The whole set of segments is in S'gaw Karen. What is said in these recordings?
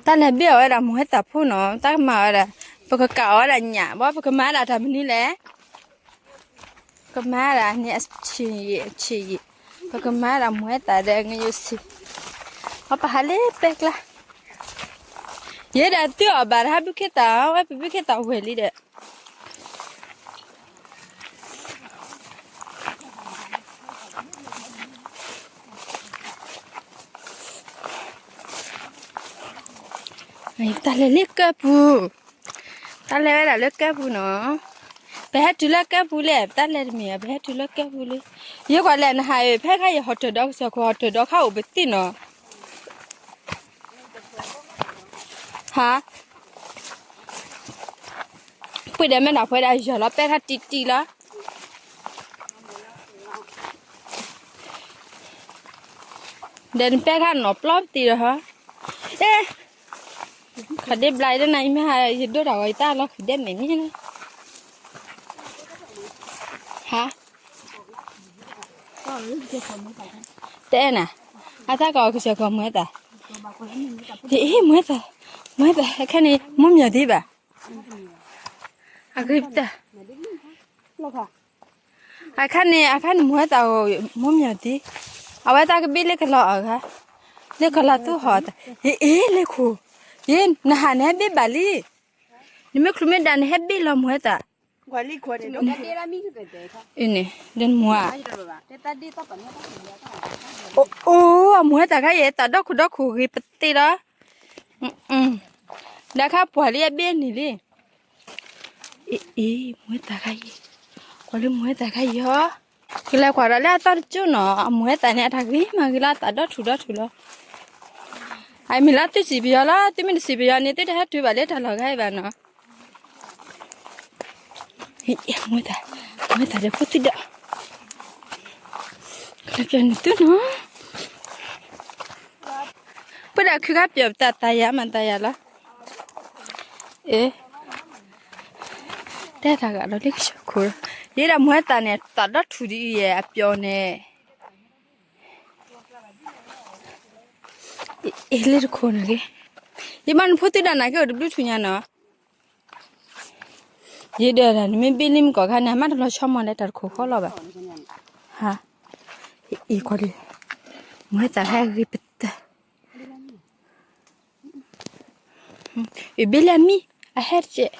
တၢ်လဲၤဘ့ၣ်အီၤဝဲဒၣ်မူဟဲသးဖိနီၤ, တၢ်ကမၤဝဲဒၣ်, ပကကးအီၤဝဲဒၣ်ညၣ်, ဘၣ်ပကမၤဒၣ်တၢ်မနုၤလဲၣ်. ကမၤဒၣ်န့ၣ်အဆံးယံာ်အဆံးယံာ်, ပကမၤဒၣ်မူဟဲသးဒီးငယိဆံး, အပဟးလၢပဲကျါ, ယဲဒၣ်သုအီၣ်ဘၣ်တဟးဘုခ့သး, ဝဲပဘုခ့သးဝဲလံဒီး တၢ်လဲၤလၢကၢၢ်ပူၤ, တၢ်လဲၤဝဲဒၣ်လၢကၢၢ်ပူၤနီၤ, ပဟဲတုၤလၢကၢၢ်ပူၤလဲၣ်, ပတၢ်လဲၤတမံၤ, ပဟဲတုၤလၢကၢၢ်ပူၤလံ, ယဲကွၢ်လဲၣ်နဟးအံၤ ဖဲခါယဟီၣ်တၢၢ်ဒီးကစၢၢ်ခိၣ် ဟီၣ်တၢၢ်ဒီးခါအိၣ်ပသ့ၣ်နီၤ, ဟါ ပှ့ၤဒီးမဲာ်နၤဖဲဒၣ်ယီၤလီၤ ပဲခါတံၢ်တံၢ်လီၤ, ဒီးနပဲခါနီၢ်ပျီပသံဒီးဟီ, အဲ, ခီဒ့ဘျါအံၤတနၤအံၤမ့ၢ်ဟါ ယဒိၣ်တၢ်ဂီၤယတၢ်လီၤဃံၤဒဲးမဲာ်န့ၣ်လီၤ, ဟါ တအဲၣ်နၤ, အတၢ်ကီးကစၢၢ်ကီးမွဲသး, အ့ၣ် မွဲသး, မွဲသး ခဲန့ၣ် မိၢ်မၠီၤဒံးဘၣ်, အဂ့ၤပတၢ်, အခါန့ၣ် အခါန့ၣ် မွဲသး မိၢ်မၠီၤဒံး, အဝဲတၢ်ကဘ့ၣ်လၢကလီၤအဂၤ, လၢကလီၤသူၣ်ဟီၣ်သး, အ့ၣ် အ့ၣ် လ့ခိၣ်, ယ့ နဟးနဟဲဘ့ၣ်ဘၣ်လံ, နမ့ၢ်ချုးမ့ၢ်ဒါနဟဲဘ့ၣ်လီၤမွဲသး န့ၣ်, ဒီးနမူၤဧါ, အိၣ် အမူၤဟဲသးခါအံၤ သးဒီခိၣ်ဒီခိၣ်ဂ့ၤပသ့ဒီး, ဒီးခါပှၤလၢအဘ့ၣ်န့ၣ်လံ, အ့ၣ် အ့ၣ် မူၤဟဲသးခါအံၤ, ကွၢ်လၢမူၤဟဲသးခါအံၤဟီ, ကလဲၤကွၢ်ဒီးလၢအသီတကၠိၢ်နီၤ အမူၤဟဲသးန့ၣ် အတၢ်ဂ့ၤမးဂ့ၤလၢအသးဒီထူၣ်ဒီထူၣ်လီၤ, အမ့ၢ်လၢသုစံးပယီၤလီၤ သုမ့ၢ်တစံးပယီၤန့ၣ် သုတဟဲတုၤဘၣ်လၢတၢ်လီၢ်ဂၤအံၤဘၣ်နီၤ မူၤသး, မူၤသးဒီးဖိသံဒီး, ကလၢပျီနုာ်သုနီၤ, ပှၤဒၣ်ခုခါပျီပသးသးယၤမးသးယၤလီၤ, အ့, တဲတၢ်ဂၤဒီးလၢကဆၢခိၣ်, ယဲဒၣ်မူၤသးန့ၣ် သးဒီထူၣ်ဒ်အံၤယဲအပျီန့ၣ် အ့ၣ် လၢတခိၣ်န့ၣ်ဂ့ၤ, ယဘၣ်နဖိသံဒီးနၤက့ၤအိၣ်တဘျုးထူၣ်ညါနီၤ, ယဲဒၣ်နမ့ၢ်ဘ့ၣ်လံမ့ၢ်ကီၢ်ခါန့ၣ် မ့ၢ်တလီၤဆီမီၤလၢတၢ်တခိၣ်ဃီလီၤဘၣ်, ဟါ, အ့ၣ် ကွၢ်လံ, မူၤသးဟဲဂ့ၤပတၢ် အ့ၣ် ဘ့ၣ်လၢအမံ, အဟဲတကဲး,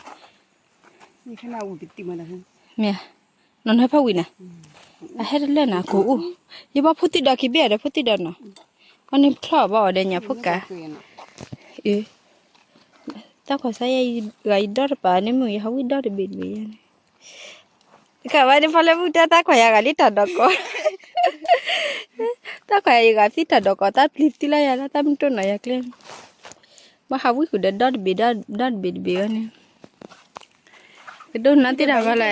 မ့ၢ်, နီၢ်နီၢ်ဖးဝံၤနၤ, အဟဲတလၢနၤ ကိၣ်အိၣ်, ယဘၣ်ဖိသံဒီးက့ၤဘ့ၣ်အီၤဒီးဖိသံဒီးနီၤ, အီၤန့ၣ်ချီၣ်ဘၣ်အီၤဒီးညၣ်ဖိကး, အ့ၣ်, တၢ်ခွါစါယဲဂၤယဒီတပၤန့ၣ်မုၢ်ယဟးဝံၣ်ဒီတဘ့ၣ်တဘ့ၣ်ယဲန့ၣ် ကဝဲဒ်ဖီလၢမုၢ်တၢ်တၢ်ခွါယၤဂၤလံတၢ်ဒီးကီး, တၢ်ခွါယၤယဂၤသံတၢ်ဒီးကီး တၢ်ပျံၤသံလၢယၤလၢတၢ်မုၢ်တိၢ်နီၣ်ယၤကျဲ, ဘၣ်ဟးဝံၣ်ဃုာ်ဒီးဒီတဘ့ၣ်ဒီတဘ့ၣ်တဘ့ၣ်ဝဲန့ၣ်, ကဒိၣ်နၤသံတၢ်ဂီၤလဲၣ်,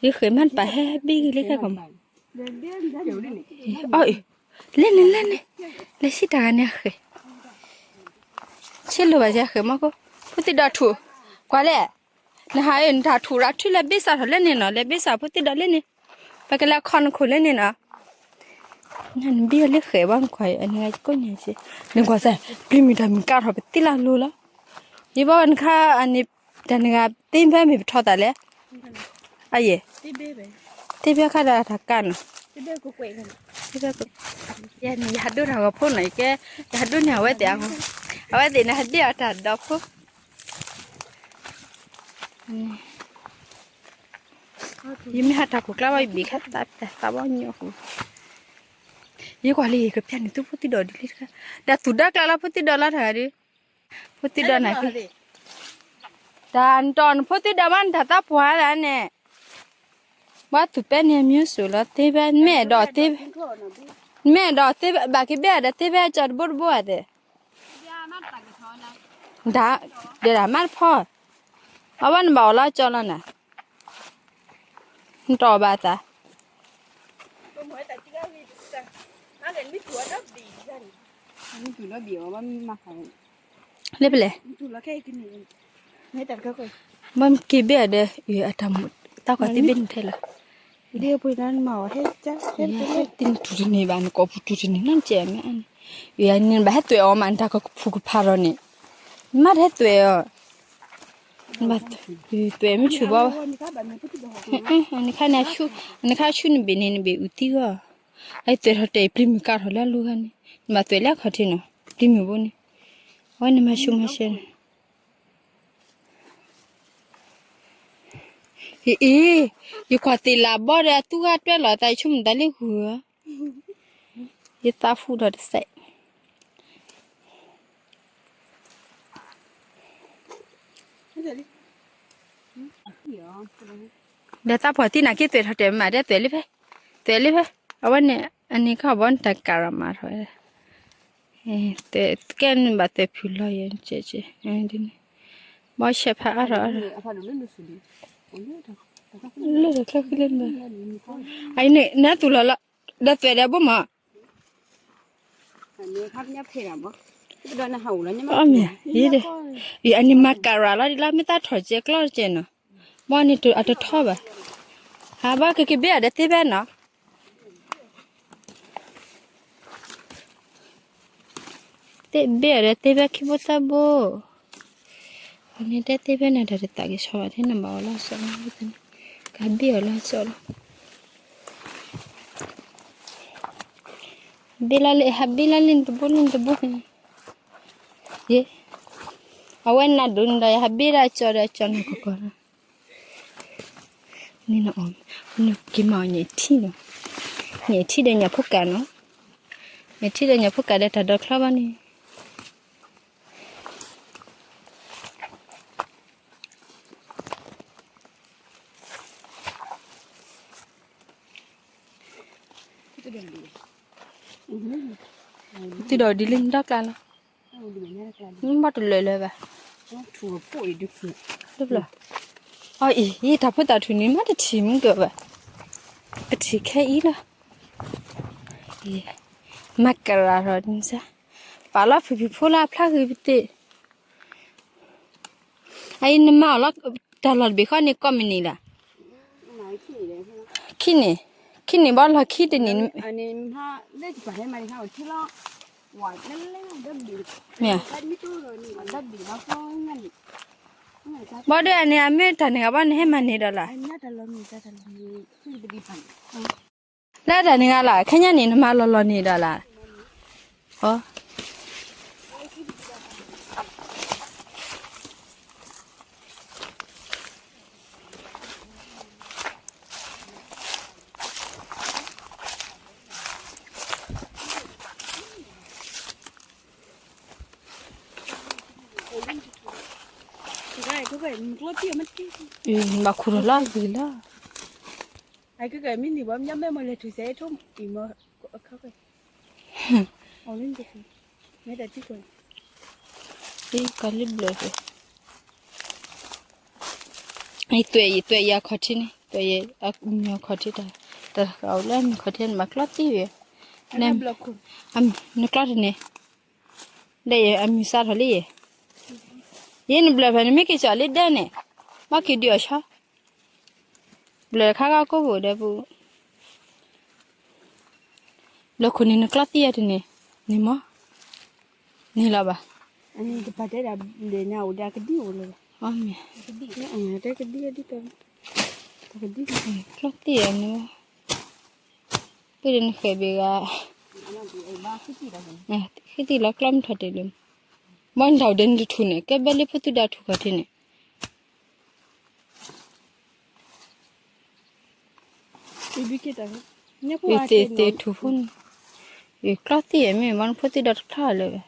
ယဃဲၤမးတပၤဟဲဘ့ၣ်ဂ့ၤလၢခဲကီးမး, အီၣ်, လဲၣ်န့ၣ်လဲၣ်န့ၣ်, လဲၤဆံတၢ်ဂၤန့ၣ်အဃဲၤ, ဆ့လိာ်ဘၣ်ယၤဃဲၤမီၢ်ကိ, ဖိသံဒီးထူၣ်, ကွၢ်လဲၣ် နဟးအၢ နတၢ်ထူၣ်ရၤထု လဲၤဘ့ၣ်စးထီၣ်လၢန့ၣ်နီၤ လဲၤဘ့ၣ်စးဖိသံဒီးလၢန့ၣ်, ပကလဲၤခီနခိၣ်လၢန့ၣ်နီၤ, နဘ့ၣ်အီၤလၢဃဲၤဘၣ်နခွါအနဂၤကိးညါစ့, နကွၢ်စဲ, ပျံၤမုၢ်တၢ်မုၢ်ကါထီၣ်ပသံလၢလိၤလီၤ, ယဘၣ်နခါအန့ၣ်, တၢ်နဂၤသ့ဘဲမ့ၢ်ပထီၣ်သးလဲၣ်, အယဲၢ်, သ့ဘဲခါဒီးတၢ်ကါနီၤ, ယဟးဒိၣ်တၢ်ဂီၤဖိနီၤ ယကဲ, ယဟးဒိၣ်န့ၢ်အဝဲသ့ၣ်အဂီၢ်, အဝဲသ့ၣ်န့ၣ်ဟးဒ့ၣ်အီၤတၢ်ဒီးဖိ ယမ့ၢ်ဟးတၢ်ခိၣ်ကျါဘၣ် ယဘ့ၣ်ခါသးဘီညိၣ်အဃိ, ယကွၢ်လံ ယကဖျါန့ၢ်သုဖိသံဒီးဒ်လံတခါ, ဒီးသူၣ်ဒီကျါလီၤ ဖိသံဒီးလီၤတဂၤဒီး, ဖိသံဒီးနၤက့, တၢ်နတီၢ်နဖိသံဒီးဘၣ်နတၢ်သးပှၢ်လၢန့ၣ်, ဘၣ်သူၣ်ပဲန့ၣ်အမျိုးစုလီၤ သ့ဘဲ မ့ၢ်အဲၣ်ဒိးသ့, မ့ၢ်အဲၣ်ဒိးသ့ဘၣ်က့ၤဘဲဒီးသ့ဘဲကၠီတဘိတဘိအသ့ၣ် ဒ်ဒၣ်မးတဖီ, အဝဲနဘၣ်အီၣ်လီၤကၠီလီၤနၤ, နတီၢ်ဘၣ်သး, လၢပလဲၣ်, ဘၣ်မ့ၢ်က့ၤဘဲအီၤဒီး အတၢ်မူး တၢ်ကွၢ်သ့ဘ့ၣ်န့ၣ်ထဲလီၤ, ဒ်ပှ့ၤနၤမၤအီၤဟဲကၢ် ဟဲတန့ၢ်ထူၣ်တန့ၢ်ဘၣ် နကိာ်ပူၤထူၣ်တန့ၢ်နီတစဲးမ့ၢ်အန့ၣ်, ယနဘၣ်ဟဲသွဲးအီၤမး နတၢ်ကဖူးကဖးဒီးန့ၣ်, နမ့ၢ်တဟဲသွဲးအီၤ, နဘၣ်သွဲးမ့ၢ်ဆူၣ်ဘၣ်, နခါန့ၣ်, နခါဆူၣ်နဘ့ၣ်န့ၣ် နဘ့ၣ်အူသံဂီၢ်, အသွဲးထီၣ်တဲာ်ပျံၤမုၢ်ကါထီၣ်လၢအလိၤခါန့ၣ် နဘၣ်သွဲးလၢအခီၣ်ထံးနီၤ ပျံၤမုၢ်ဘိန့ၣ်, အဝဲန့ၣ်မၤဆူၣ်မၤဆဲန့ၣ် အ့, ယကွၢ်သ့ၣ်လၢ်ဘီဒီးအသူဂၤတွဲလီၤသး ယဆိကမိၣ်တၢ်လၢဃုာ်ဧါ, ယသးဖူထီၣ်တစဲး, ဒီးသးပှၢ်သံနာ်က့သွဲးထီၣ်တဲာ်မး တဲသွဲးလံဖဲ, သွဲးလံဖဲ, အဝဲန့ၣ် အန့ၣ်ခီဘီနတၢ်ကၤရၤမၤထီၣ် ကဲန့ၣ်ဘၣ်သွဲးဖုလီၤယဲၢ်, ဘီဆဲးဖးအါထီၣ်အါထီၣ်, လၢတၢ်ချၢဃံလၢနဘၣ်, အန့ၣ် နသူၣ်လီၤလီၤ, ဒီးသွဲးဒီးဘိမး, အမ့ၢ်, အန့ၣ်မၤကၤရၤလီၤဒ်လၢမ့ၢ်သးထီၣ်ကဲကျီတကဲနီၤ, ဘီန့ၣ်အတထီဘၣ်, ဟးဘီကက့ၤဘ့ၣ်အီၤဒီးသ့ဖဲနီၤ သ့ဘ့ၣ်အီၤဒီးသ့ဖဲခံဘိသၢဘိ, အန့ၣ်တဲသ့ဖဲန့ၣ် တၢ်တသးက့ၤဆီဘၣ်ထဲန့ၣ် ဘၣ်အီၤလီၤစီၣ်လီၤ, ကဘ့ၣ်အီၤလီၤစီၣ်လီၤ, ဘ့ၣ်လီၤလံ ဟးဘ့ၣ်လီၤလံနတဘိလံနတဘိန့ၣ်, ယ, အဝဲနၤဒိၣ်န့ၣ်ဒီး ယဟးဘ့ၣ်ဒၣ်ကၠီဒီးကၠီန့ၣ်ကကီးလီၤ န့ၣ်နအီၣ်, နက့ၤမၤအီၤညၣ်ထံနီၤ, ညၣ်ထံဒီးညၣ်ဖိကၣ်နီၤ, ညၣ်ထံဒီးညၣ်ဖိကၣ်ဒီးတၢ်ဒိးချီဘၣ်န့ၣ်, သုဒီးဒ်လၢနဒီကျါလီၤ, မ့ၢ်ဘၣ်တလၢာ်လၢၤဘၣ်, လၢ, အအံၤ ယတၢ်ဖိသၣ်ထူၣ်န့ၣ် မ့ၢ်တထံၣ်မုၢ်ကဘၣ်, ပထံၣ်ခဲအံၤလီၤ, မၤကရၤထီၣ်န့ၣ်စ့ၢ်, ပာ်လီၤဖုၣ်ဖုၣ်ဖိလၢအဖျါဂ့ၤပသ့ၣ် အအံၤနမၤအီၤလီၤ, တၢ်လီၢ်တဘ့ၣ်ဃီန့ၣ် ကိးမုၢ်နံၤလၢ်, ခံနံၤ, ခံနံၤဘၣ်လီၢ်ခံတနံၤ, မ့ၢ်, ဘၣ်ဒီးန့ၣ် အမ့ၢ်တၢ်န့ၣ်ဂ့ၤဘၣ်န့ၣ် ဟဲမၤန့ၢ်ဒီးလၢ် လၢတၢ်န့ၣ်ဂ့ၤလၢ် ခဲညါန့ၣ် နမၤလီၤလီၤန့ၣ်ဒီးလၢ်, အိ ဘၣ်ခူၣ်ထီၣ်လီၤဂ့ၤလီၤ, ကလံဘျၢၣ်, သွဲၣ်ယသွဲၣ်ယၤခီၣ်ထံးန့ၣ် သွဲၣ်ယအမုၢ်ခီၣ်ထံးတၢ်, တၢ်ဃာ်အိၣ်လၢအမုၢ်ခီၣ်ထံးန့ၣ် မၤကျီသံဝဲ, နကျီတန့ၣ်, ဒီးယအမုၢ်စးထီၣ်လံယဲ, ယနဘျၢၣ်ဖဲန့ၣ် မ့ၢ်က့ၤကၠီလၢဒဲန့ၣ်, ဘၣ်က့ၤဒုးအီၣ်ဆီ, ဘျၢၣ်ခါခါကိးဘိဒီးပူၤ ဘျၢၣ်ခိၣ်န့ၣ် နကျီသံယၤတန့ၣ်, န့ၣ်မ့ၢ်, န့ၣ်လီၤဘၣ်, တပာ်တဲဒၣ်ဘျၢၣ်န့ၣ်အိၣ်ဒီးကဒံအိၣ်လၢၤဘၣ်, တဲကဒံဒ်, ကျီသံယၤန့ၣ်, ပှၤဒီးနဃဲၤဘ့ၣ်ဂၤ, ဃ့သံလီၤကျီမ့ၢ်ထီၣ်တ့ၢ်လၢၤ, ဘၣ်နတၢ်အိၣ်ဒီးနတထူၣ်န့ၣ် ကဲဘဲလၢဖိသုဒၣ်ထူၣ်ခီၣ်ထံးန့ၣ် ယသ့ၣ်ထူၣ်ဖိန့ၣ်, ယကျီသံယဲမ့ၢ်ဘၣ်နဖိသံဒီးတဖျါလၢၤဘၣ်,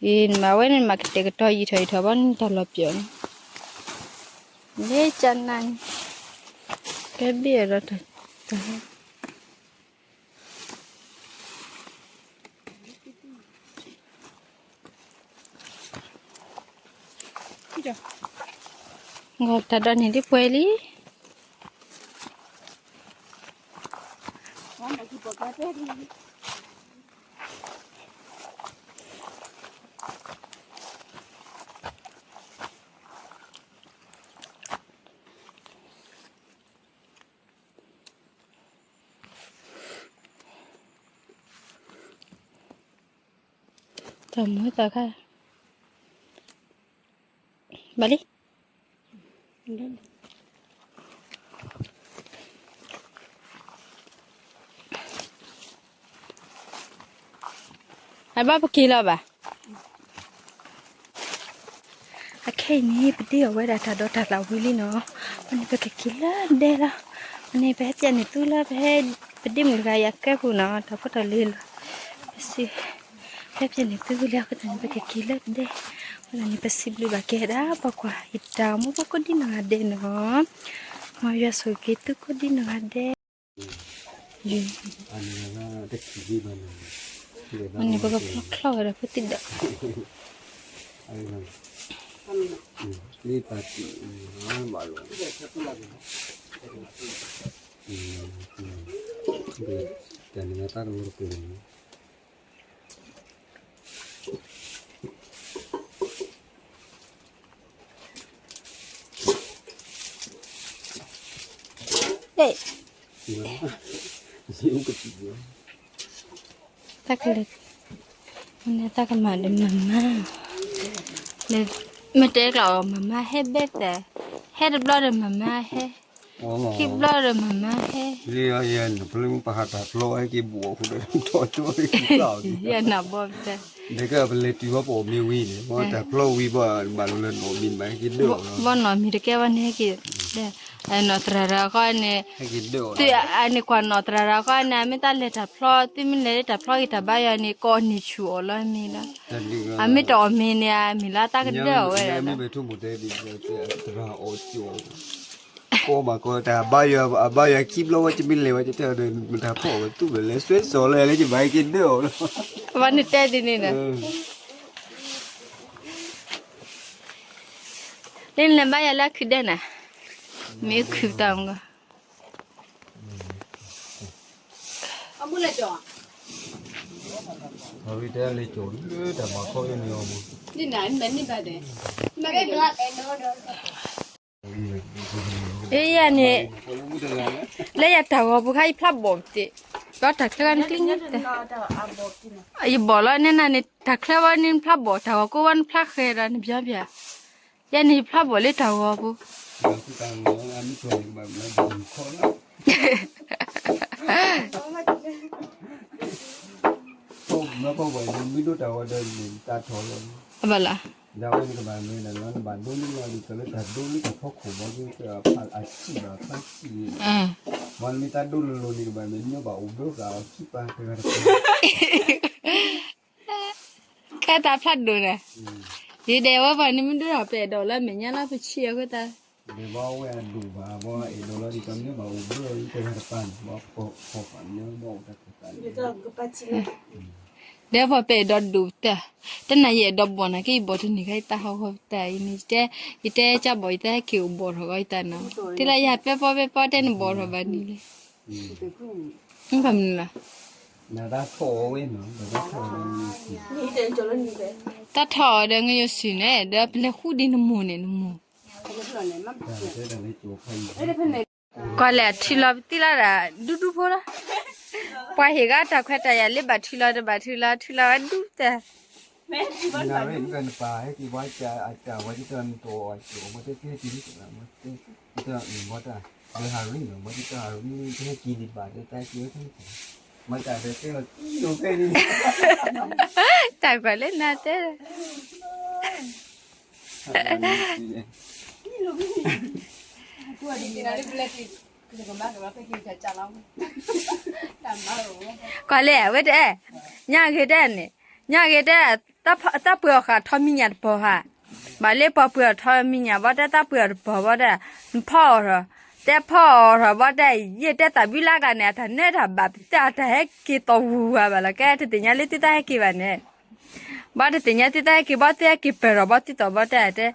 ယမၤဝဲန့ၣ်မၤကတဲာ်ကတီၤယံာ်ထီၣ်ယံာ်ထီၣ်ဘၣ်နတၢ်လီၤပျီၢ်န့ၣ်, လၢကနၤန့ၣ်, ကဲဘ့ၣ်ဒီးတၢ် တၢ်ဒိးန့ၢ်ဒ်ပှဲၤလံ. တၢ်မူတၢ်ခါ, ဘၣ်လံ. အဘၣ်ပက့ၤလီၤဘၣ်. အခဲအံၤန့ၣ် ပဒ့ၣ်အီၤဝဲဒၣ်တၢ်ဒီးတၢ်လၢဝံၤလံနီၤ. အန့ၣ် ပကက့ၤလၢဒဲလီၤ. အန့ၣ် ပဟဲပျဲန့ၢ်သုလၢပဟဲ ပဒ့ၣ်မုၣ်တဂၤအံၤအကဲပူၤနီၤ, တၢ်ဖိတၢ်လံၤလီၤ. ပစံး ဟဲပျဲန့ၢ်သုလံအဃိသတးန့ၣ် ပကက့ၤလၢဒဲ. အဃိသတးန့ၣ် ပစံးဘျုးဘၣ်က့ၤဒၣ်ပှၤကွၢ်ယတၢ်အိၣ်မူဖိကိးဒံနီၢ်ဂၤဒဲးနီၤ. မ်ယွၤဆိၣ်ဂ့ၤက့ၤသုကိးဒံနီၢ်ဂၤဒဲး. အန့ၣ် ပကဖျီချီဝဲဒီးဖိသံၣ်ဒီး တၢ်န့ၣ်တၢ်ကလီတပူၤန့ၣ် တၢ်ကလဲၤ, တၢ်ကမၤဒီးမၤမါ, မ့ၢ်တဲကျီၢ်အီၤ မၤမါဟဲဘဲသဲး, ဟဲတဘျီဒီးမၤမါဟဲ, ခံဘျီဒီးမၤမါဟဲ, လံယဲနပလၢပဟးတၢ်ဖျီဟဲက့ၤဘိးအဃိဒီး ထီၣ်ကၠိလံ, ယဲနဘီပတဲ, ဒ်ကပလဲၤတုၤဘၣ်ပအီၣ်မ့ၤဝံၤန့ၣ် ဘီတၢ်ဖျီဝံၤဘၣ် ဘၣ်လီၤလၢနီၣ်မံၤမးဟဲက့ၤဒၢးအီၤလီၤ, ဘီနီၣ်မံၤတကဲဘၣ်န့ၣ်ဟဲက့ၤ, နီၣ်သရၣ်တဂၤဃီန့ၣ်, အန့ၣ်ကွၢ်နီၣ်သရၣ်တဂၤဃီန့ၣ် အမ့ၢ်တၢ်လဲၤတၢ်ဖျီ သုမ့ၢ်လဲၤလၢတၢ်ဖျီဂ့ၤတၢ်ဘါယွၤန့ၣ် ကိးန့ၢ်ဆူၣ်အီၤလီၤမ့ၢ်လီၤ, အမ့ၢ်တအီၣ်မ့ၤန့ၣ် အမ့ၢ်လၢတၢ်ကဒၢးအီၤဝဲဒၣ်လီၤ, သရၣ်အီၣ်ကၠီ ကိးဘၣ်ကိးတၢ်ဘါယွၤ အဘါယွၤခံဘျီဝဲ ယမ့ၢ်လဲၤဝဲ ယတဲအီၤဒီး မတၤဖီၣ်အီၣ်ဝဲသူၣ်ဒီး လဲၤစွဲစီၤလၢလဲၤ ယဘၣ်ဟဲက့ၤဒၢးအီၤလီၤ, အဝဲန့ၣ်တဲဒ်န့ၣ်ဒီး, လၢနလဲၤဘါယွၤလၢအခုဒဲးနၤ, မ့ၢ်ခုတၢ်မကီ အဝဲတဲလၢကၠီၤလၢတၢ်ဘၣ်ခီအန့ၣ်အီၤမး, ယဲယၤန့ၣ်, လၢယၤတၢ်ဂီၤပူၤခါ ယဖျါဘီၣ်တ့ၢ်, ဒီးတၢ်ချၢကနကျံၣ်ညါတၢ်, ယဘီၣ်လီၤနဲနၤန့ၣ် တၢ်ချၢဝဲန့ၣ်နဖျါဘီၣ် တၢ်ဂီၤကိးဝဲနဖျါဃဲၤဒီးနဘၣ်ဘၣ်, ယဲန့ၣ်ယဖျါဘီၣ်လၢတၢ်ဂီၤပူၤ မ့ၢ်ပဝဲန့ၣ်မ့ၢ်ဒိးတၢ်ဝဲဒီးန့ၣ် တၢ်ထီၣ်လီၤ, အဘၣ်လၢ, ဒ်ဝဲန့ၣ်ကဘၣ်မ့ၢ်ဒီးလီၤ နဘၣ်ဒိလံလီၤ ဒ်သိးလၢတၢ်ဒိလၢတၢ်ဖီခိၣ်ဘီဒ်သိးအဆံၣ်ဘၣ်ဖးဆံၣ်န့ၣ်, မ့ၢ်နမ့ၢ်တၢ်ဒိလိၤလိၤန့ၣ်ကဘၣ်မ့ၢ်ညီဘၣ်အိၣ်ဘျိဃာ်အီၤခံပၤတဂၤတပၤ ခဲတၢ်ဖျါဒိၣ်န့ၣ်, ယဒဲးဝဲပှၤန့ၣ်မ့ၢ်ဒိၣ်ထီၣ်ပအဲၣ်ဒိးလၢမဲာ်ညါလၢပဆံၣ်အဃိသတး ဒီးဘၣ်ဝဲအဒိၣ်ဘၣ် ဘၣ်အဲၣ်ဒိးလီၤဒ်သိးမ့ၢ်ဘၣ်အိၣ်ဘျိအံၤတဂၤတပၤန့ၣ် ဘၣ်ဖီၣ်ဖီၣ်ဖီၣ်န့ၣ် ဘၣ်အိၣ်တၢ်ကပၤန့ၣ် ဒီးပှၤပအဲၣ်ဒိးဒိၣ်တၢ်, တနၤယအဲၣ်ဒိးဘီၣ်နာ်က့ ယဘီၣ်တန့ၢ်ခါ ယတၢ်ဟီၣ်ဟီၣ်တၢ်အံၤန့ၣ် ယတဲ, ယတဲကၢ်ဘီၣ် ယတၢ်ဟဲက့ၤအိၣ်ဘီၣ်ထီၣ်ဂီၢ်ယတၢ်နီၤ, တ့လၢယဟဲပဲပီပဲပီတဲနဘီၣ်ထီၣ်ဘၣ်န့ၣ်လံ, မ့ၢ်ဘၣ်မနုၤလဲၣ် တၢ်ထီၣ်အီၤဒီး ငါယိၤစံၣ်န့ၣ် ဒီးပလဲၤဃူဒံးနမိၢ်န့ၣ် နမိၢ်, ကွၢ်လဲၣ် အထံလီၤပသံလီၤဒၣ် ဒူဒူဖိလီၤ, ပှၤဟ့ၣ်ဂၤတၢ်ခွဲးတၢ်ယာ်လၢဘၣ်ထံလီၤတဘၣ်ထံလီၤ ထံလီၤဝဲဒူတဲ နပၢ်ဟဲက့ၤဘၣ် အတၢ်ဝဲတၢ်နတီၢ်အီၤ မ့ၢ်တဲတဲတၢ် မ့ၢ်တဲတၢ် မ့ၢ်တၢ်ဟးရံၣ်နီၤ မ့ၢ်တၢ်ဟးရံၣ် တဟဲက့ၤဒံးဘၣ် တၢ်က့ၤဝဲတၢ် မ့ၢ်တၢ်တဲတဲလီၤ တံၢ်လိာ်ဖဲန့ၣ် တၢ်ကွၢ်လၢနၤတဲ ကွၢ်လဲၣ် အဝဲတဲ ညါဂ့ၤတဲန့ၣ် ညါဂ့ၤတဲ တၢ်ပှ့ၤအီၣ်ဃာ်ထီမံၤညၣ်တပီၤဟါ, ဘၣ်လၢပှၤပှ့ၤအီၣ်ထီမံၤညၣ်ဘီတဲ တၢ်ပှ့ၤအီၣ်တပီၤဘီတဲ နဖီအီၣ်ထီၣ်, တဲဖီအီၣ်ထီၣ်ဘီတဲ ယဲၢ်တဲသးဘံလၢကလါန့ၣ် အတၢ်နၢတၢ်ဘၣ်ပတဲ အတၢ်ဟဲက့ၤသီၣ်ဝူၤဝါဘၣ်လီၤ ကဲတသ့ၣ်ညါလၢသုတၢ်ဟဲက့ၤဘၣ်န့ၣ်, ဘီတသ့ၣ်ညါသုတၢ်ဟဲက့ၤဘီ သုဟဲက့ၤပၢၢ်ထီၣ်ဘီသုသီၣ်ဘီတဲတဲ,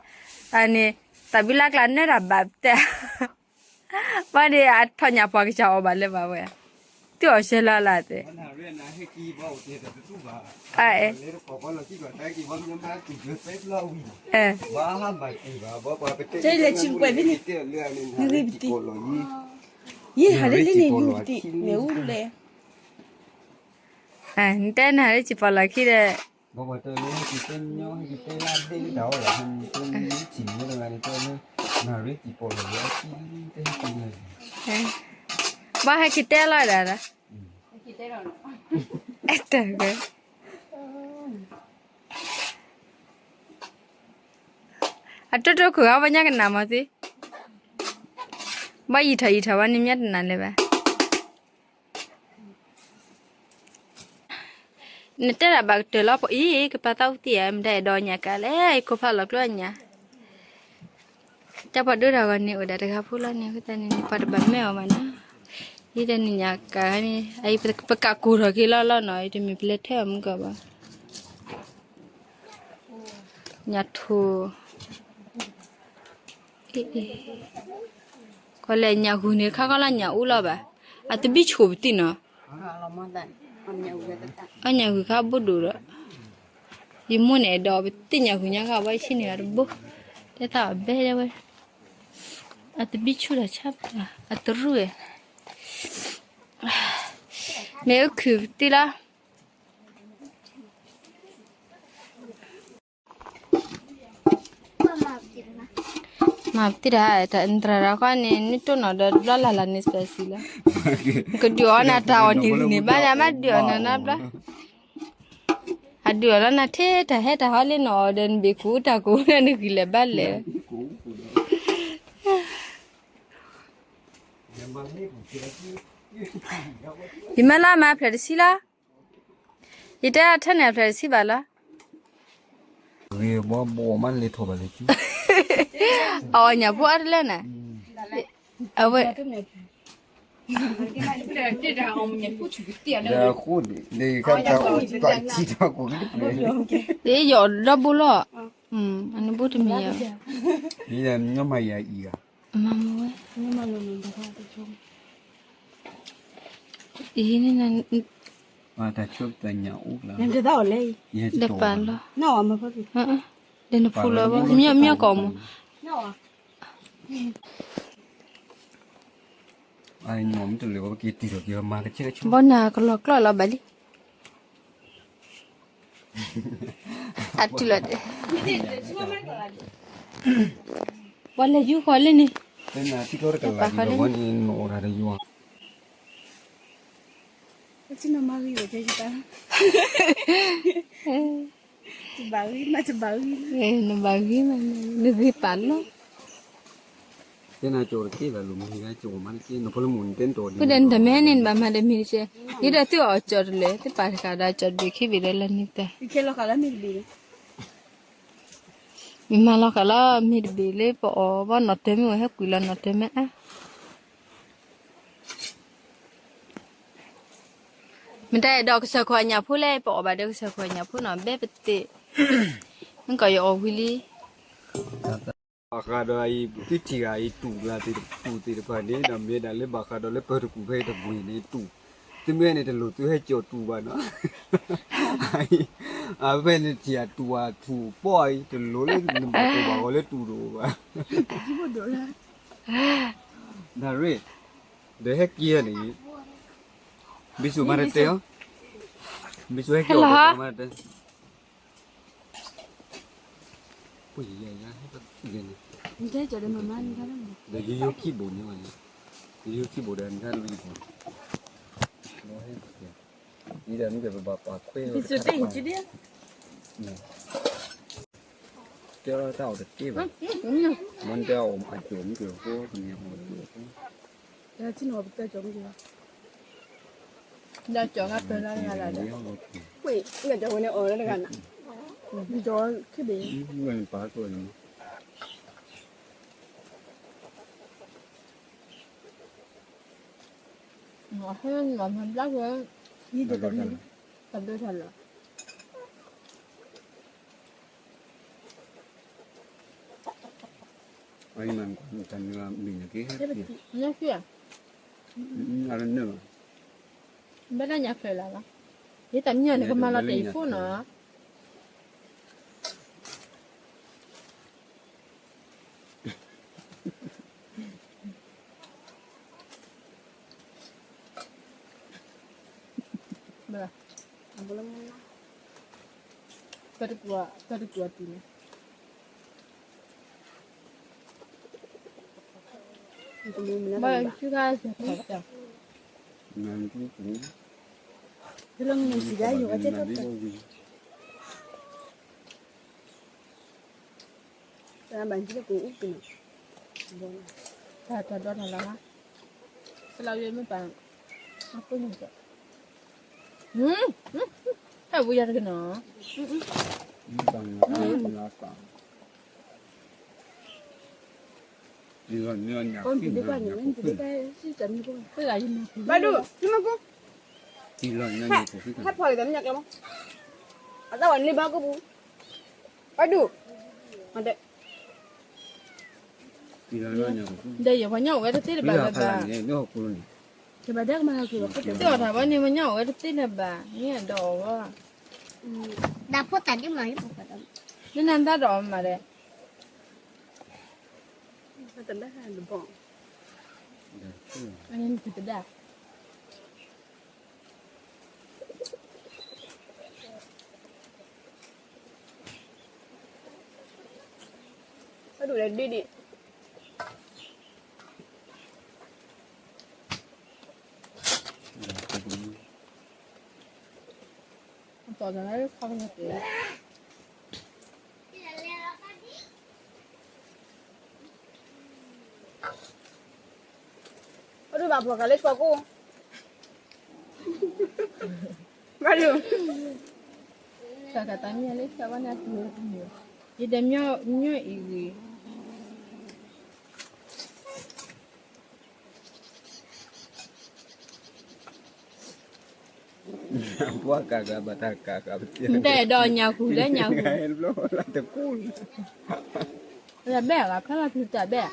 အန့ၣ် သးဘံလၢကလါနၢတၢ်ဘၣ်ပတဲ ဘၣ်ဒီးအထီၣ်ညၣ်ပှၤကစၢ်အီၣ်ဘၣ်လၢၤဘၣ်ဝဲ, သုအီၣ်ဆဲးလီၤလၢ်သ့ၣ်, အဲ, နတဲနၤလၢစံၣ်ပီၣ်လီၢ်ခံဒီး ဘၣ်ပှၤတဲလၢဟဲက့ၤတဲညီ ဟဲက့ၤတဲလၢအဘ့ၣ်လၢတၢ်အီၣ်လီၤ ဟဲက့ၤတဲလၢထံၣ်မ့ၢ်တဂၤန့ၣ် တဲလၢ နၤရ့တံၢ်ပီၣ်လီၤလၢအကံ တဟဲက့ၤလၢ ဘၣ်ဟဲက့ၤတဲလီၤဒၣ်ဒီး တၢ်ဂ့ၤ အတိၢ်တိၢ်ခုၣ်အီၤ ပှၤညါကနၣ်မၤသ့, ဘၣ်ယံာ်ထီၣ်ယံာ်ထီၣ်ဝဲန့ၣ် မ့ၢ်တနၢ်လၢၤဘၣ်. နတဲတၢ်ဘၣ်ကတၢၢ်လီၤ ပအံၤ ကပာ်သးအူသံၣ်ဧါ မတၤအဲၣ်ဒိးညၣ်ကၣ်လဲၣ် အံၤခိၣ်ဖျါလီၤကျိအညၣ်, တၢ်ပှၤဒိတၢ်ဂီၤန့ၣ် အိၣ်ဒၣ်တဂၤဖိလီၤန့ၣ် အဃိသတးန့ၣ် ပှၤတဘၣ်မၢအီၤဘၣ်နီၤ, ယတန့ၣ်ညၣ်ကၣ်န့ၣ် အံၤပကးကိၢ်ထီၣ်က့ၤလီၤလီၤနီၤ ယတမ့ၢ်ပလဲၤထဲအီၤမုၢ်ကီၢ်ဘၣ်. ညၣ်ထူၣ် ကီၢ်လဲၣ်ညၣ်ဂုၤန့ၣ် ခါခီလၢညၣ်အူလီၤဘၣ်, အတဘံၣ်ဆိၣ်ပတံၢ်နီၤ, အညၣ်ဂုၤခါဘိဒိၣ်ဒီး, ယမိၢ်န့ၣ်ဒီးပတ့ၢ်ညၣ်ဂုၤညါခါ ဝဲဆံးန့ၣ်အတဘိ, တဲသးအဘဲတဲဝဲ, အတဘံၣ်ဆိၣ်တၢ်ဆါ, အတရူၢ်ဝဲ, မ့ၢ်အုၣ်ခုၣ်ပတံၢ်လီၤ. မၤပတံၢ်တၢ် တရၢ်တၢ်ခီန့ၣ် နတိၢ်နီၣ်ဒီးဘျီလၢ်လၢ်န့ၣ် စပယ်စံလီၤ, ကဒုးအီၣ်နၤတၢ်အီၣ်နံၤဂံၢ်န့ၣ် ဘၣ်န့ၣ် အမ့ၢ်ဒုးအီၣ်နၤနီတဘျီ, အဒုးအီၣ်လီၤနၤထဲတၢ်ဟဲတၢ်ဟီလၢနအီၣ်ဒီး နဘ့ၣ်ကူတၢ်ကူဒီး နဂံၢ်လဲၤဘါလဲၣ်, ယမ့ၢ်လီၤမၤဖျၢၣ်တဆံလီၤ. ယတဲအထဲန့ၣ်အဖျၢၣ်တဆံဘၣ်လီၤ. ဂ့ၤဘီဘီမးလဲၤထီၣ်ဘၣ်လဲၤကၠူ, အဝဲညၣ်ဖိအါတလၢန့ၣ်, အဝဲ, အဃိန့ၣ် ဒ်ယီၤဒီဘိလီၤ, အနဘိတမံၤယၤ, ညီမၤယၤအံၤဂၤ, မၤမဝဲ, အံၤန့ၣ် တၢ်ဆိတၢ်ညၣ်အိၣ်ကျါ, ဒီးပာ်လီၤ, ဒီးနဖိလီၤဘၣ် မ့ၢ်မ့ၢ်ကီၢ်မူ, ဘီနၤကလီၤကျီၢ်လီၤဘၣ်လံ, အတုၤလီၤ, ပှၤလဲၤယူၤဃီၤလၢန့ၣ်, ပာ်ဃီၤလၢန့ၣ် နဘၣ်ဂံၢ်မး, နဂ့ၤပာ်လီၤ, တဲနၤကၠီတက့ၢ်ဘၣ်လိာ်မံၤ, ပူၤဒီးနတမ့ၢ်န့ၣ် နဘၣ်မၤဒီးမံၤတက့ၢ်, ယဒီးသုအီၣ်ကၠီတလၢာ် သုပာ်တကးဒီးကၠီတဘ့ၣ်ခံဘ့ၣ်ဒီးလၢနံၣ်တၢ်, မ့ၢ်မၤလီၤဃာ်လီၤမ့ၢ်တဘ့ၣ်လၢပအီၣ်ဘၣ်နီၢ်တၢ်မ့ၢ်ဝဲဟဲကွံာ်လီၤနီၢ်တၢ်မ့ၢ်အါ မတၤအဲၣ်ဒိးကစၢၢ်ခိၣ်အညၣ်ဖိလဲၣ်, ပအီၣ်ဘၣ်ဒီးကစၢၢ်ခိၣ်အညၣ်ဖိနီၤ ဘဲပသ့ၣ်, မ့ၢ်ကီးယအီၣ်ဝံၤလံ, ဘၣ်ဃးဒီးအံၤ သုထံၣ်ဂၤအံၤတူၢ်လၢသ့ၣ်တူၢ်သ့ၣ်တဖၣ်န့ၣ် ဒီးမ့ၢ်ဒၣ်လၢဘၣ်ဃးဒီးလၢပၢၤတကူၣ်ဖဲတဘှ့ၣ်န့ၣ်တူၢ်, သုမ့ၢ်န့ၣ်တလိၣ်သုဟဲကၠီၣ်တူၢ်ဘၣ်နီၤ, အဖဲန့ၣ်ထံၣ်အတူၢ်အထူၣ်ပီၢ်အံၤ တလိၣ်လၢနဘၣ်ကိၢ်ဘၣ်ဂီၤလၢတူၢ်တအိၣ်ဘၣ်, နရ့ၣ် ဒီးဟဲက့ၤန့ၣ်, ဘံစူၣ်မၤတတဲအီၤ, ဘံစူၣ်ဟဲက့ၤအီၤမၤတတဲ, ပှၤယယၤယၤဟဲပှၤန့ၣ်, ဒီးယိယိခံဘိၣ်န့ၣ်ဝဲန့ၣ်, ယိယိခံဘိၣ်ဒီးနတၢ်လၢယိဘိၣ်, ယဒီးမ့ၢ်ကဲပဘၣ်ပာ်ခွဲး, တဲတၢ်အီၣ်တက့ၢ်ဘၣ်, မ့ၢ်တဲအီၣ်အကၠိမ့ၢ်ကၠိဖိ, ဒီးကၠီၤကပၢလီၤတဂၤလီၤဒီး, ဝ့ၢ်, ဒီးကၠီၤဝဲန့ၣ်အီၣ်လီၤတဂၤနၤ, ဒီးခံဘ့ၣ်, ပာ်ကိၢ်န့ၣ်, ဟဲနၤမၤဘျါဝဲ, တဘျီထီၣ်လီၤ. အံၤမ့ၢ်တၢ်နုာ်မံၤနက့, ဘၣ်တၢ်ညါချၢလၢ်လီၤ, ယတၢ်မံၤန့ၣ်ကမၤလီၤတၢ်အံၤဖိနီၤ. ဘၣ်, ပတကူအီၤ, ပတကူအီၤတုၤန့ၣ်, ဘၣ်ဆူၣ်ခါစဲးဖးတၢ်, လၢမုၢ်စံဒၣ်ယိၤအကဲထီၣ်, ဘၣ်ကကူအူကနီၤ, တၢ်တၢ်ဒီတၢ်လၢ်, တလၢ်ယမ့ၢ်ပာ်, အဃိန့ၣ်, ဟဲဝံယၤတကနီၤ, ဘၣ်ဒူ, ဟဲဖီၣ်လီၤတၢ်မ့ၢ်ညါကျဲမး, အသၣ်ဝဲန့ၢ်ဘၣ်ကပူၤ, ဘၣ်ဒူ, ဒီးယပှၤညၣ်အိၣ်ဝဲတသ့လၢၤဘၣ်, တဘၣ်ဒဲကမၤလီၤက့ၤ, သ့ၣ်အီၤတၢ်ဘၣ်န့ၣ် ပှၤညၣ်အိၣ်ဝဲတသ့လၢၤဘၣ်, မ့ၢ်အဒီးအီၤဘၣ်, ဒၣ်ဖိသၣ်ဒ်မး, နနၢ်တၢ်ဒီးအီၤမးဒီး, တဒၣ်, အဒိၣ်လဲၣ်ဒ့ဒ့ၣ်, အသီၣ်တၢ်လၢခီကညီတ့ၢ်, အဒိၣ်ဘၣ်ဖီၣ်ကၤလၢဆှီကိၣ်, ဘၣ်ဒိ, တၢ်ကတၢ်မ့ၢ်လၢဆှီဝဲန့ၣ်, ယဒီးမ့ၢ်အံၤဂ့ၤ ပှၤကၤကၤဘၣ်တၢ်ကၤကၤပသ့ၣ်, နတဲဒီးညၣ်ဟူလၢညၣ်ဟူ, တကူၣ်, တၢ်ဘဲၣ်ဂၤဖဲလီၤတုၤတၢ်ဘဲၣ်,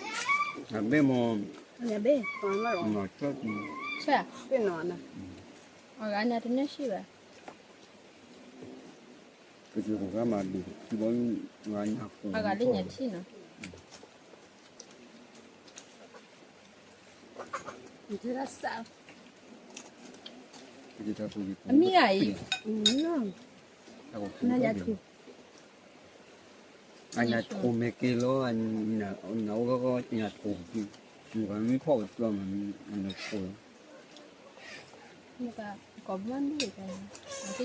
တၢ်ဘဲၣ်မ့ၢ်, တၢ်ဘဲၣ်, အဂၤန့ၣ်တန့ၢ်ဆံးဘၣ်, ပကဂၤမၤဒိၣ်ထံဘီ, အဂၤလၢညၣ်ထံနီၤ. အမံၤဂၤအံၤ, အညၣ်ထိၣ်မဲာ်က့ၤလီၤ, ညၣ်အိၣ်ဂီၢ်ဂီၢ်ညၣ်ထိၣ်, မ့ၢ်ဖီၣ်ဝဲကျီမး, အညၣ်ထိၣ်လီၤ, ကိးမဒုၣ်,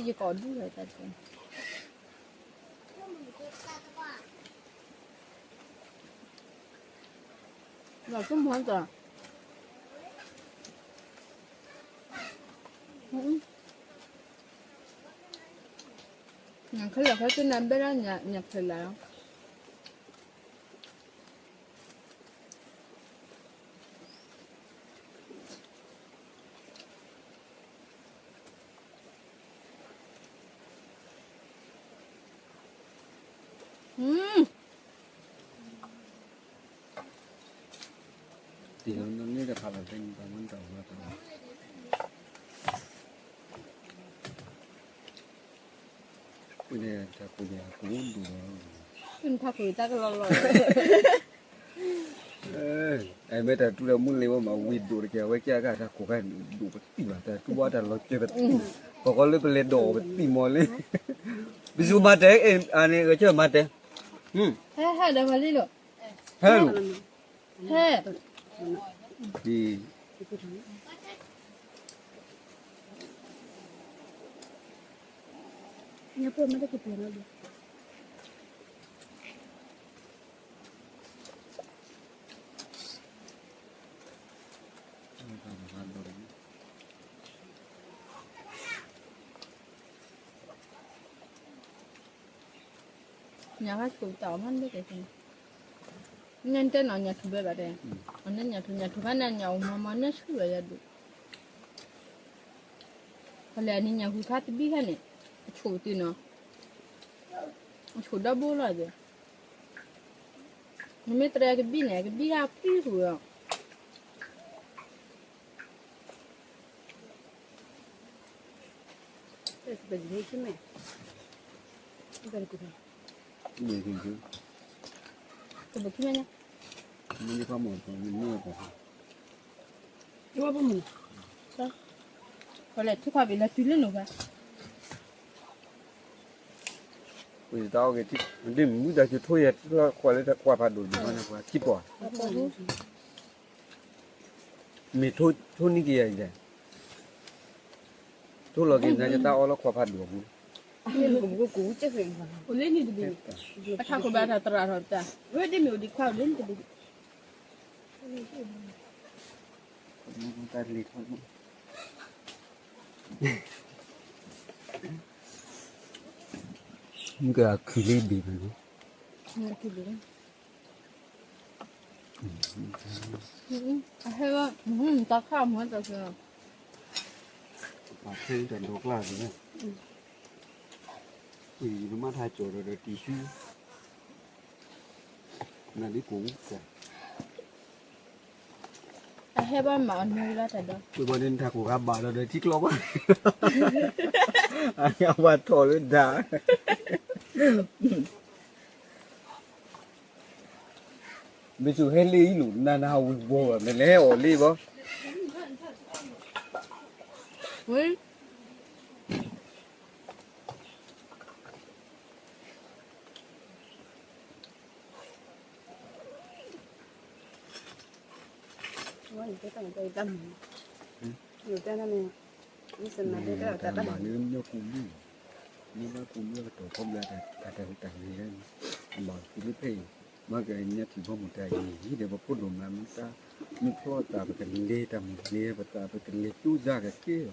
ယကိးဒုၣ်ဝဲတၢ်တကဲ လီၤဆိကမိၣ်တၢ်, ခဲလၢာ်ခဲဆ့န့ၣ် ဘဲဒၣ်ညၣ်ဖျၢၣ်လၢ်လီၤ. ထးခိၣ်တၢ်ကလီၤလီၤ, မ့ၢ်တၢ်တူၢ်လၢမုၢ်လ့ဝဲမး ဝံၤဒိၣ်တက့ၢ် အဝဲကဲကထးခိၣ်ခါဒိၣ်ပသံၣ်ဘၣ် တၢ်တူၢ်ဘၣ်တၢ်လီၤစၢၤပသံၣ်မးလံ, ပကီးလၢပလဲၤဒိးပသံၣ်မးလံ, ပစူမၤတဲ, ဟဲဒီးမၤလံလိာ်, ဟဲလိာ်, ဟဲ, ညၣ်ဟါဆိၣ်တၢ်အီၣ်မးန့ၣ်, နတဲနီၤညၣ်ထူဘဲဘၣ်တဲ, အန့ၣ်ညၣ်ထူ ညၣ်ထူခါန့ၣ် ညၣ်အိၣ်မးမးန့ၣ်ဆူၣ်လီၤယၤဒိၣ်, ဖဲလဲၣ်န့ၣ်ညၣ်ဟူခါတဘံၣ်ခါန့ၣ်, အဆိၣ်တုၤနီၤ, အဆိၣ်ဒီဘိလီၤယဲ, နမ့ၢ်တြဲကဘံၣ်န့ၣ် ကဘံၣ်ခါဖှံဃုာ်လီၤ. ပလဲၤထံခွါဘ့ၣ်လီၤတုၤလၢနိၣ်ဘၣ်. တၢ်အီၣ်က့ၤထံ ဒ်မုၢ်တၢ်ကထိယဲၢ် ကွၢ်လၢတၢ်ကွၢ်ဖးဒိၣ်ဒိၣ်မးန့ၣ် ပှၤထံပီၢ် မ့ၢ်ထိနံၣ်က့ၤယၤအံၤလဲၣ်, ထိလီၤက့ၤနၤ ယတၢ်အီၣ်လၢခွါဖးဒိၣ်အပူၤ, အိၣ်လၢနံၣ်တဘ့ၣ်, ပထးခိၣ်ဘၣ်တၢ်သရၣ်ထီၣ်တၢ်, ဝဲဒ်မ့ၢ်အိၣ်ဒံးခွါအိၣ်လၢနံၣ်တဘ့ၣ်, တၢ်လ့ၣ်ထီၣ် မ့ၢ်ကခုၣ်လံဘ့ၣ်မးန့ၣ်, အဟဲဘၣ်, တၢ်ခါမ့ၢ်တၢ်ဆၢ, ပှၤခဲအံၤတၢ်ဒိးကျါန့ၣ်, အံၤပမ့ၢ်ထါကၠီၤဒီးဒီးတံၢ်ဆူ, နဒ်ကိး, အဟဲဘၣ်မၤအီၤနၢလီၤတၢ်ဒီး, ဝံၤဘၣ်န့ၣ် နထးခိၣ်ဂၤဘၣ်ဒီးဒီးထံကျီဘၣ်, အဝဲထီၣ်လၢဒၣ် ဘၣ်ဆူးဟဲလ့အံၤလူၤ နနဟးဝံၤဘီဘၣ် မ့ၢ်လဲၤအီၤလ့ဘၣ်, ဝံၤ ဝဲန့ၣ်တဲတၢ်မၤတၢ်အံၤတၢ်မၤ, ယတဲန့ၣ်, တၢ်ဘၣ်လၢမ့ၢ်ကူမ့ၢ်, မ့ၢ်ဘၣ်ကူမ့ၢ်ကတီၤခီဘျါတၢ်တၢ်တၢ်တၢ်န့ၣ်, အဘၣ်ကူလၢဖဲအံၤ, မ့ၢ်ကညါထံၣ်ဘီမုၢ်တၢ်အံၤ ဟံၣ်ဒီးပဖိဒိၣ်မးမ့ၢ်တၢ်, မ့ၢ်ဖျီသးပကလဲၤတၢ်မုၢ်လဲၤပသး ပကလဲၤတူၢ်စၢ်ကကဲလီၤ,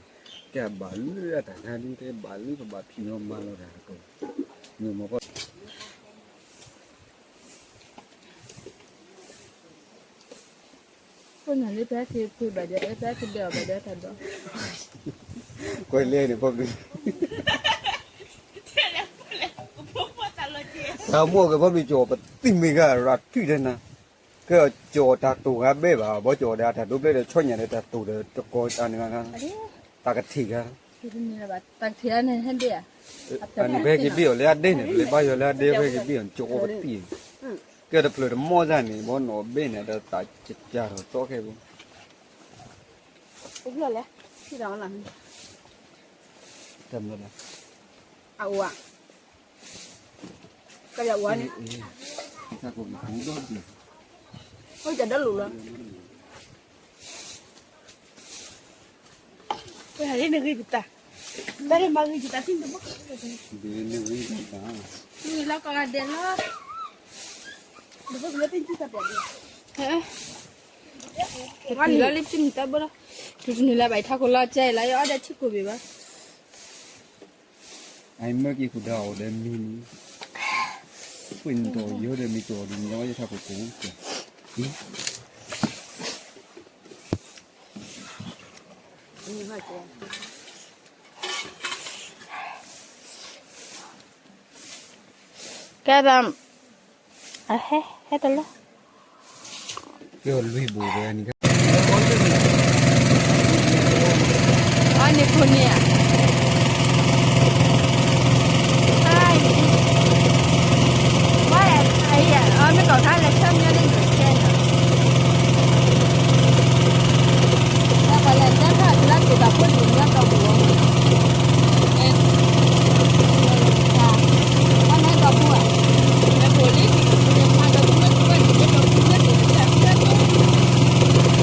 တၢ်ဘၣ်လၢအတၢ်ခါဒ်တဲဘၣ်လၢပဘၣ်ဖံးညီမၤလီၤတၢ်ကတီၢ်, မ့ၢ်မ့ၢ် ခိၣ်နၢ်လၢပဟဲက့ၤဖုးဘၣ်ဒီး ပဟဲက့ၤဒဲးအီၤဘၣ်ဒီးတၢ်ဒီး, ကွၢ်လဲၣ်န့ၣ် ဖီဘျုး, တၢ်မိၢ်က့ၤဖီဘျုးကၠီၤပသံၣ်မ့ၢ်ဂၤရၤထွံၣ်တနၤ, ကဲကၠီၤတၢ်တိာ်ဂၤဘဲဘၣ် ဘီကၠီၤဒီးအတၢ်ဒိဘျဲၣ်ဒီးဆီညၣ်ဒီးတၢ်တိာ်ဒီးတကီၤတၢ်န့ၣ်ဂၤ, တၢ်ကထံၣ်ဂၤ တၢ်ကထံၣ်န့ၣ်ဟဲဘ့ၣ်ဧါ, အန့ၣ်ဖဲက့ၤဘ့ၣ်အီၤလၢအဒဲန့ၣ် ပလဲၤဘါယွၤလၢအဒဲဖဲက့ၤဘ့ၣ်အီၤ ကၠီၤပသံၣ်, ကဲတဖျၢၣ်တမီၢ်စၢ်န့ၣ် ဘီနီၣ်ဘ့ၣ်န့ၣ်ဒီးတၢ်ကၠၢ်ထီၣ်သီခဲဘိ, အိၣ်ဖျဲၣ်လဲၣ်, ထံၣ်ဒီးလီၤ, တၢ်မၤဒီး, အအိၣ်ဧါ, ကယၤအိၣ်ဧါန့ၣ်, အိၣ်ကဒီလိာ်လီၤ. ဝဲဟးလၢနဂ့ၢ်ယတၢ်, တၢ်လၢမၤဂ့ၢ်ယတၢ်သ့ၣ်တဘိ, နဂ့ၢ်လီၤကီးဂၤဒဲးလီၤ, ဟဲ, လီၤလၢပစုမုၢ်တၢ်ဘိလီၤ, တုၤတနုာ်လၢဘၣ်ယထးခိၣ်လီၤကဲလီၤ ယအီၣ်ဒီးထံကိၢ်ဘ့ၣ်ဘၣ်. အမ့ၢ်က့ၤဃုာ်ဒီးအီၤဒီးမံၤန့ၣ်, ပှ့ၤနတီၤယိဒီးမံၤတီၤဒ်န့ၣ်လီၤ ယထးခိၣ်ကိၢ်, ကဲသး, အဟဲ, ဟဲတလီၤ, လွံၢ်ဘိဝဲန့ၣ်, အန့ၣ်ခိၣ်န့ၣ်ဧါ, ဘၣ်အံၤ, အမ့ၢ်ကီၢ်ခါလဲၤဆၢမ့ၢ်န့ၣ်ကဲနီၤ, တၢ်ပှၤလဲၤတၢ်ခါအတုၤလၢကီၢ်ပူၤလီၤ, အမ့ၢ်ကီၢ်ပူၤဧါ, မ့ၢ်ပူၤလံ, မ့ၢ်ပူၤလံ, မ့ၢ်ပူၤလံ,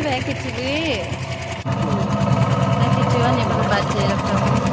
ပဟဲက့ၤတုၤလံ, ဟဲက့ၤတုၤအီၤန့ၣ် ပကဘၣ်တဲာ်လီၤပတၢ်မူ